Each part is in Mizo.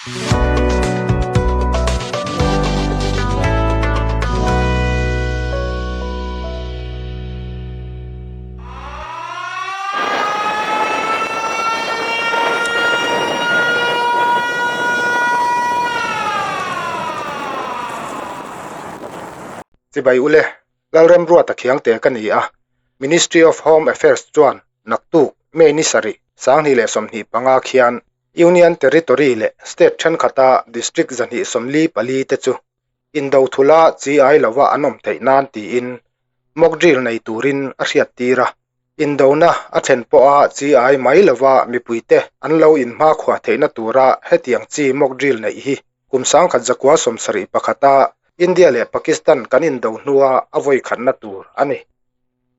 Chibai ule, Lalremruata Khiangte ka ni a, Ministry of Home Affairs chuan naktuk May ni sarih, 2025 khian Union Territory leh State thenkhat-a District 244 te chu indo thula chi ai lova an awm theih nan tiin mock drill nei turin a hriattir a. Indona a thlen pawha chi ai mai lova mipuite an lo inhmakhua theihna tura hetiang chi mock drill neih hi kum 1971-a India leh Pakistan kan indo hnua a vawi khatna tur a ni.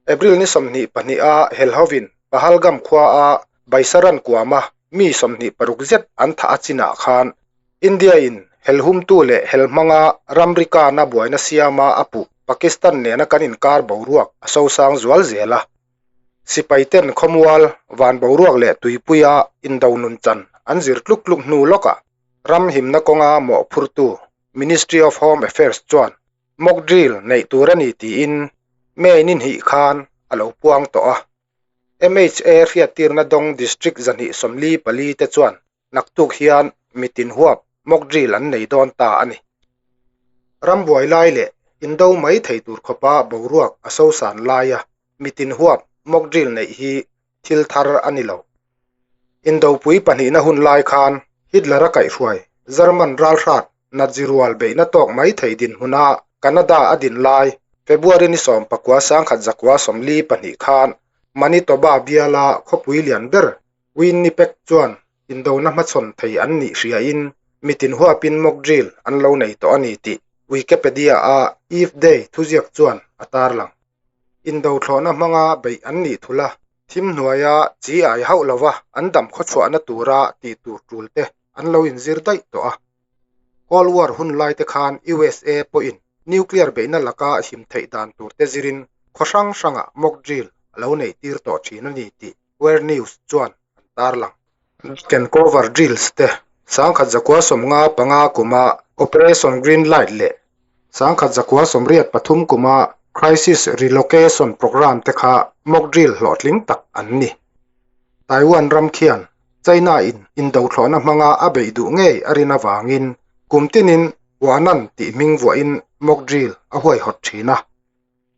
April ni 22-a helhovin Pahalgam khuaa Baisaran kuama mi 26 zet an thah a chinah khan India-in helhumtu leh helhmanga ramri kana buaina siama a puh Pakistan nena kan inkar boruak a sosang zual zel a. Sipaiten khawmual, van boruak leh tuipuia indo nunchan an zir tluk tluk hnu lawkah ram himna kawnga mawhphurtu Ministry of Home Affairs chuan Mock drill neih tur a ni tiin May ni hnih khan a lo puang tawh a. MHA hriattirna dawng District 244 te chuan naktuk hian mitin huap mock drill an nei dawn ta a ni. Rambuai lai leh indo mai thei tur khawpa boruak a sosan laia mitin huap mock drill neih hi thil thar a ni lo. Indopui pahnihna hun lai khan Hitler-a kaihhruai German ralhrat Nazi rual beihna tawk mai thei dinhmuna Canada a din lai February ni 1942 khan Manitoba biala khawpui lian ber Winnipeg chuan indona hmachhawn thei an nih hriain mitin huapin mock drill an lo nei tawh a ni tih Wikipedia-a Eve Day thuziak chuan a tarlang. Indo thlawhna hmanga beih an nih thul a, thim hnuaia chi ai hauh lova an dam khawchhuahna tura tih tur tul te an lo inzir daih tawh a. Cold War hun lai te khan USA pawhin nuclear beihna laka him theih dan tur te zirin khaw hrang hrangah mock drill a lo neih tir tawh thin a ni tih Wire News chuan an tarlang. Can cover drills te 1955 kuma Operation Green Light leh 1983 kuma Crisis Relocation Programme te kha mock drill hlawhtling tak an ni. Taiwan ram khian China in indothlawhna hmanga a beih duh ngei a rin avangin kum tinin Huanan tih hming vuahin mock drill a huaihawt thin a.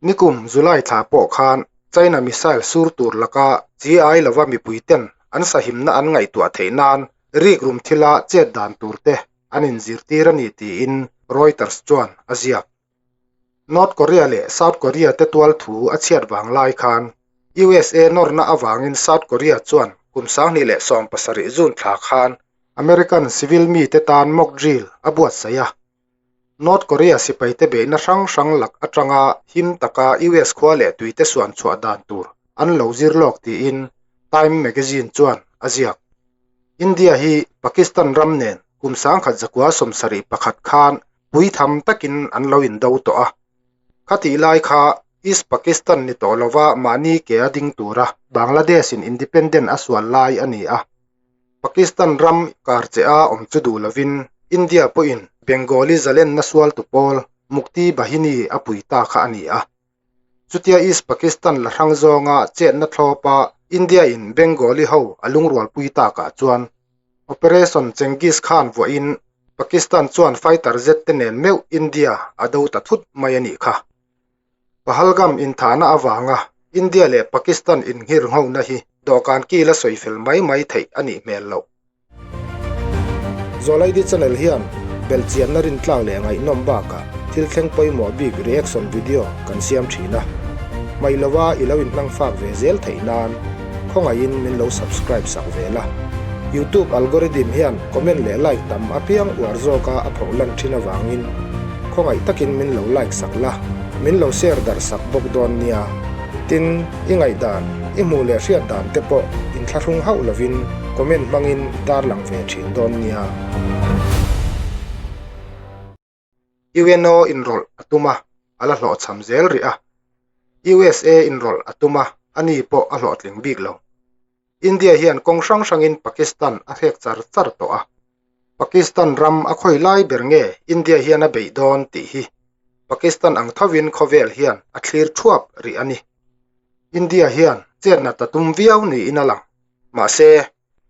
Nikum July thla pawh khan China missile sur tur laka chi ai lova mipui ten an sahimna an ngaihtuah theih nan rikrum thila chet dan tur te an inzirtir a ni tiin Reuters chuan a ziak. North Korea leh South Korea te tual thu a chhiat vang lai khan USA nawrna avangin South Korea chuan kum 2017 June thla khan American civil mite tan mock drill a buatsaih a. North Korea sipaite beihna hrang hrang lak atanga him taka US khua leh tuite suan chhuah dan tur an lo zir lawk tiin Time Magazine chuan a ziak. India hi Pakistan ram nen kum 1971 khan puitham takin an lo indo tawh a. Khatih lai kha East Pakistan ni tawh lova mahni ke a ding tura Bangladesh in independent a sual lai a ni a. Pakistan ram kar che a awm chu duh lovin India pawhin Bengali zalenna sualtu pawl Mukti Bahini a pui ta kha a ni a. Chutia East Pakistan la hrang zawnga chetna thlawpa India in Bengali ho a lungrualpui takah chuan Operation Chengiz Khan vuahin Pakistan chuan fighter jet te nen meuh India a do ta thut mai a nih kha. Pahalgam inthahna avanga India leh Pakistan innghirnghona hi dawhkan kil a sawi fel mai mai theih a nih hmel loh. Zawlaidi channel hian belhchianna rintlak leh ngaihnawm bakah thil thleng pawimawh bik reaction video kan siam thin a. Hmaih lova i lo inhmang fak ve zel theih nan khawngaihin min lo subscribe sak ve la. Youtube algorithm hian comment leh like tam apiang uar zawka a phoh lan thin avangin khawngaih takin min lo like sak la, min lo share darh sak bawk dawn nia. Tin, i ngaihdan, i hmuh leh hriat dan te pawh inthlahrung hauh lovin comment hmangin tarlang ve thin dawn nia. UNO inrawlh a tum a, a la hlawhchham zel rih a. USA inrawlh a tum a, ani pawh a hlawhtling bik lo. India hian kawng hrang hrangin Pakistan a hrek char char tawh a. Pakistan ram a khawi lai ber nge India hian a beih dawn tih hi Pakistan ang thovin khawvel hian a thlir thuap rih a ni. India hian chetna ta tum viau niin a lang. Mahse,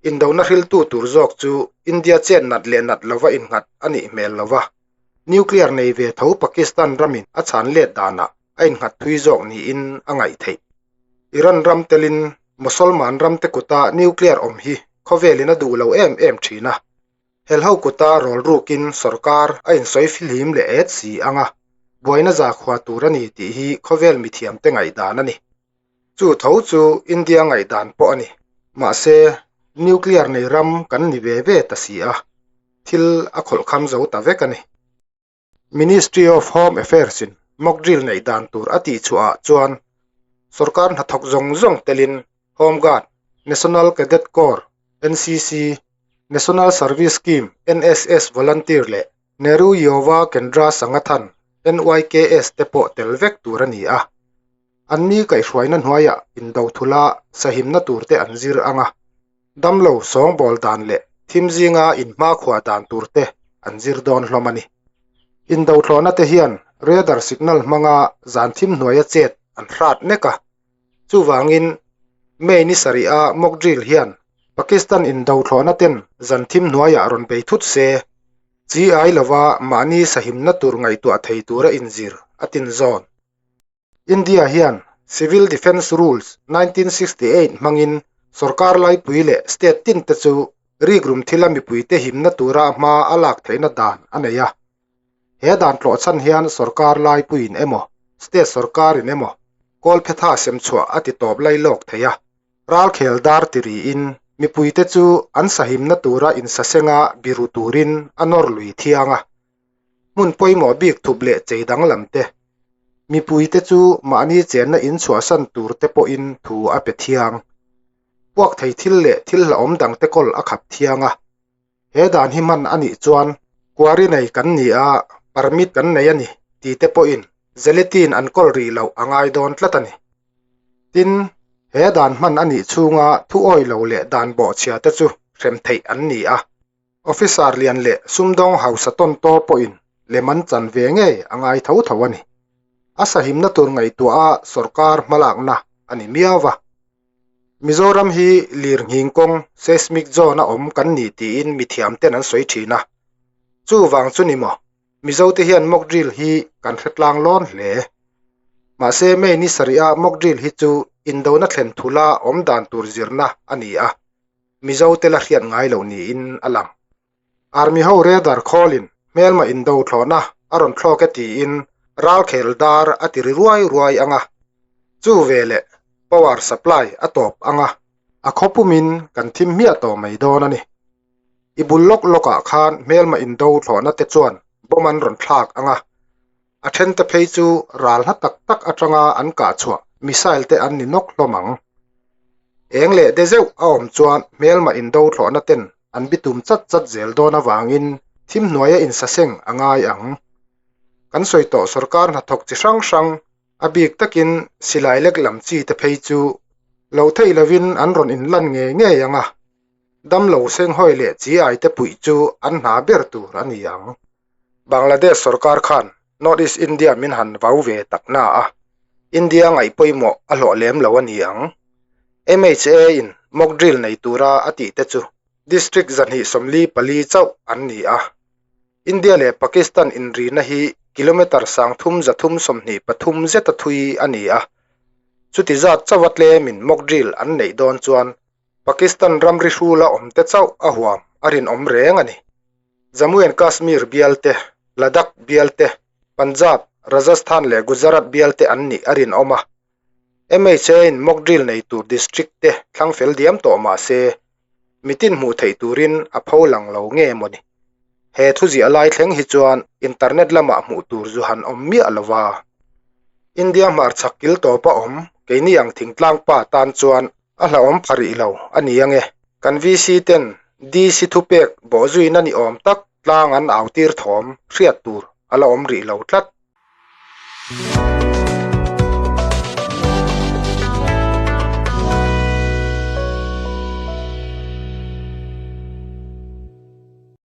indona hriltu tur zawk chu India chet nat leh nat lova innghat a nih hmel lova, nuclear nei ve tho Pakistan ramin a chhan let danah a innghat thui zawk niin a ngaih theih. Iran ram telin Mosolman ramte kuta nuclear awm hi khawvelin a duh lo em em thin a. Helho kuta rawl rukin sorkar a insawi fihlim leh et si ang a, buaina zakhua tur a ni tih hi khawvel mithiamte ngaihdan a ni. Chu tho chu India ngaihdan pawh a ni. Mahse, nuclear nei ram kan ni ve ve ta si a, thil a khawlhkham zo ta vek a ni. Ministry of Home Affairs in mock drill neih dan tur a tih chhuah ah chuan sorkar hnathawk zawng zawng telin Home Guard, National Cadet Corps, NCC, National Service Scheme, NSS, Volunteer leh Nehru Yuva Kendra Sangathan, NYKS, te pawh tel vek tur a ni a. Anni kaihhruaina hnuaiah indo thula sahimna turte an zir ang a, damlo sawngbawl dan leh thim zinga inhmakhua dan turte an zir dawn hlawm a ni. Indo thlawhna te hian radar signal hmanga zan thim hnuaia chet an hrat mek a, chuvangin May ni sarih a mock drill hian Pakistan indo thlawhna ten zan thim hnuaiah rawn bei thut se, chi ai lova mahni sahimna tur ngaihtuah thei tura inzir a tinzawn. India hian Civil Defence Rules 1968 hmangin sorkar laipui leh state tin te chu rikrum thila mipuite himna tura hma a lak theihna dan a nei a. He dan tlawh chhan hian sorkar laipuiin emaw, state sorkarin emaw kawlphetha semchhuah a ti tawp lai lawk thei a. Ralkhel dar ti riin mipuite chu an sahimna tura insasenga biru turin a nawr lui thiang a. Hmun pawimawh bik thup leh chei danglam te, mipuite chu mahni chenna in chhuahsan tur te pawhin thu a pe thiang. Puak thei thil leh thil hlauhawm dangte kawl a khap thiang a. He dan hi hman a nih chuan quarry nei kan ni a, permit kan nei a ni ti te pawhin gelatin an kawl rih loh a ngai dawn tlat a ni. Tin, he dan hman a nih chhunga thu awih lo leh dan bawhchhia te chu hrem theih an ni a. Officer lian leh sumdawng hausa tawn tawr pawhin lem an chan ve ngei a ngai tho tho a ni. A sahimna tur ngaihtuah a sorkar hmalakna a ni miau va. Mizoram hi lir nghing kawng seismic zone a awm kan ni tiin mithiam ten an sawi thin a. Chuvang chu ni maw, Mizote hian mock drill hi kan hre tlang lawn hle. Mahse May ni sarih a mock drill hi chu indona thlen thula awm dan tur zirna a ni a. Mizo te la hriat ngai loh niin a lang. Army ho radar khawlin hmelma indo thlawhna a rawn thlawk e tiin ralkhel dar a ti ri ruai ruai ang a, chu veleh power supply a tawp ang a, a khaw pumin kan thim hmiah tawh mai dawn a ni. I bul lawk lawkah khan hmelma indo thlawhna te chuan bomb an rawn thlak ang a, a then te phei chu ral hla tak tak atanga an kah chhuah missile te an ni nawk hlawm ang. Eng leh de zeuh a awm chuan hmelma indo thlawhna ten an bitum chat chat zel dawn avangin thim hnuaia insaseng a ngai ang. Kan sawi tawh sorkar hnathawk chi hrang hrang a bik takin silai lek lam chi te phei chu lo theih lovin an rawn inlan ngei ngei ang a, damlo senghawi leh chi ai te puih chu an hna ber tur a ni ang. Bangladesh sorkar khan North East India min han vau ve tak na a, India ngaih pawimawh a hlawh lem lo a ni ang. MHA in mock drill nei tura a tih te chu District 244 chauh an ni a. India leh Pakistan inrina hi kilometre 3323 zeta thui a ni a. Chuti zat chauha tlemin mock drill an neih dawn chuan Pakistan ramri hrula awmte chauh a huam a rinawm reng a ni. Jammu and Kashmir bialte, Ladakh bialte, Punjab, Rajasthan leh Gujarat bialte an nih a rinawm a. MHA-in mock drill nei tur district te thlang fel diam tawh mah se, mitin hmuh theih turin a pho lang lo nge mawni. He thuziah lai thleng hi chuan internet lamah hmuh tur zu han awm miah lo va. India hmarchhak kil tawpa awm keini ang thingtlang pa tan chuan A hlauhawm pha rih lo a ni ange. Kan VC ten DC thupek bawhzuina ni awm tak tlang an au tir thawm hriat tur a la awm rih lo tlat.